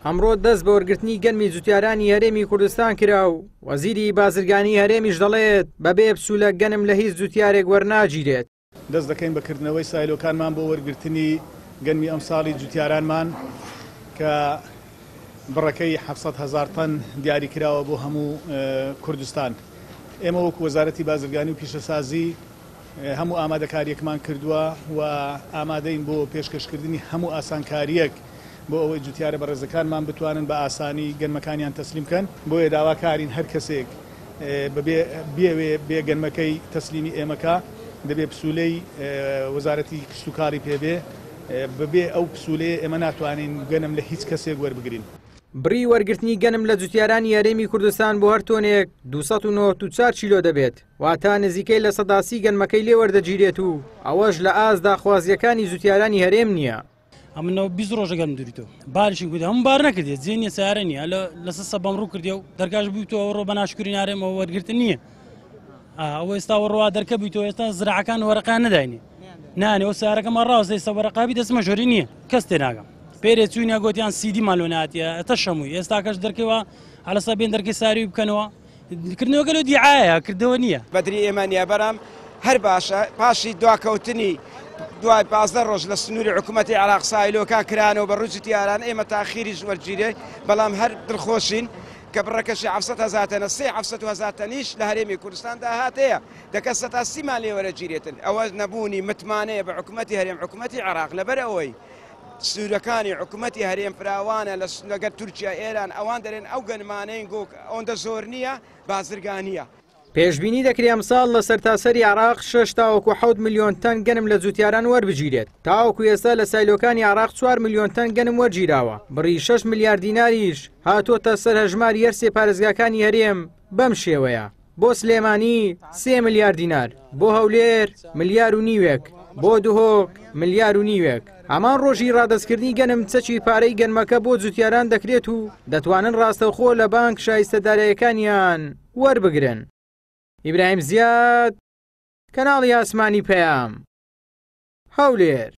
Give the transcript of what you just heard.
ئەمڕۆ دەست بە وەرگرتنی گەنمی جوتیارانی هەرێمی کوردستان کرا و وەزیری بازرگانی هەرێمیش دەڵێت بەبێ پسوولە گەنم لە هیچ جوتیارێک وەرناگیرێت. دەست دەکەین بە کردنەوەی سایلۆکانمان بۆ وەرگرتنی گەنمی ئەمساڵی جوتیارانمان کە بڕەکەی 700 هەزار تەن دیاری کراوە بۆ هەموو کوردستان. ئێمە وەکو وەزارەتی بازرگانی و پیشەسازی هەموو ئامادەکارییەکمان کردووە و ئامادەین بۆ پێشکەشکردنی هەموو ئاسانکارییەک بۆ ئەوەی جوتیارە بەڕێزەکانمان بتوانن بە ئاسانی گەنمەکانیان تەسلیم بکەن، بۆیە داواکارین هەر کەسێک بەبێ بیەوێ بێ گەنمەکەی تەسلیمی ئێمە کا، دەبێ پسوولەی وەزارەتی کشتوکاڵی پێ بێ، بەبێ ئەو پسوولەیە ئێمە ناتوانین گەنم لە هیچ کەسێک وەربگرین. بڕی وەرگرتنی گەنم لە جوتیارانی هەرێمی کوردستان بۆ هەر تۆنێک 294 کیلۆ دەبێت، واتە نزیکەی 30% گەنمەکەی لێ وەردەگیرێت و ئەوەش لە ئاست داخوازییەکانی جوتیارانی هەرێم نییە. ئەمنەوە 20 ڕۆژە گەرم دوریتەوە بارشی گوت هەموو بار نەکردێ جێ نییە سیارە نییە لە سە بەم ڕوو کردێ و دەرگاش بوویتەوە ئەوڕۆ بە ناشکری نارێمەوە وەرگرتن نییە ئەوە ئێستا وەڕوا دەرکە بیتەوە ئێستا زراعەکان وەرەقیان نەداینێ نانێ ئەو سیارەکەمان ڕاوەستە ئێستا وەرەقابی دەستمە ژۆری نییە کەس تێناگەم پێرێ چوینە گوتیان سیدیمان لۆ ناتیە ئەتە شەمووی ئێستاکەش دەرکەوە هەلەسا بێن دەرکەی ساروی بکەنەوە کردنەوە گەلۆ دیعایە کردەوە نییە. بەدری ئێمە نییە بەرام هەر باشە پاشی دواکەوتنی دوای 15 ڕۆژ لە سنووری حکوومەتی عراق سایلۆکان کرانەوە بە ڕووی جوتیاران ئێمە تاخیریش وەرگیرێ بەڵام هەر دڵخۆشین کە بڕەکەشی 700 هەزار تەنە سێ 700 هەزار تەنیش لە هەرێمی کوردستان داهاتەیە دەکە سەتا سیمان لێ وەرەگیرێتن ئەوە نەبوونی متمانەیە بە حکوومەتی هەرێم حکوومەتی عراق لەبەر ئەوەی سنوورەکانی حکوومەتی هەرێم فراوانە لە لەگەر تورکیا ئێران ئەوان دەرێن ئەو گەنمانەی گۆک ئەوەندە زۆر نییە بازرگانییە. پێشبینی دەکرێت ئەمساڵ لە سەرتاسەری عێراق 6 تاوەکو 7 ملیۆن تەن گەنم لە جوتیاران وەربگیرێت. تاوەکو ئێستا لە سایلۆکانی عێراق 4 ملیۆن تەن گەنم وەرگیراوە، بڕی 6 ملیار دیناریش هاتۆتە سەر هەژماری هەرسێ پارێزگاکانی هەرێم بەم شێوەیە. بۆ سلێمانی سێ ملیار دینار، بۆ هەولێر ملیار و نیوێک، بۆ دهۆک ملیار و نیوێک. هەمان ڕۆژی ڕادەستکردنی گەنم چەکی پارەی گەنمەکە بۆ جوتیاران دەکرێت و دەتوانن ڕاستەوخۆ لە بانک شایستە دارایەکانیان وەربگرن. ئیبراهیم زیاد، کەناڵی ئاسمانی پەیام، هەولێر.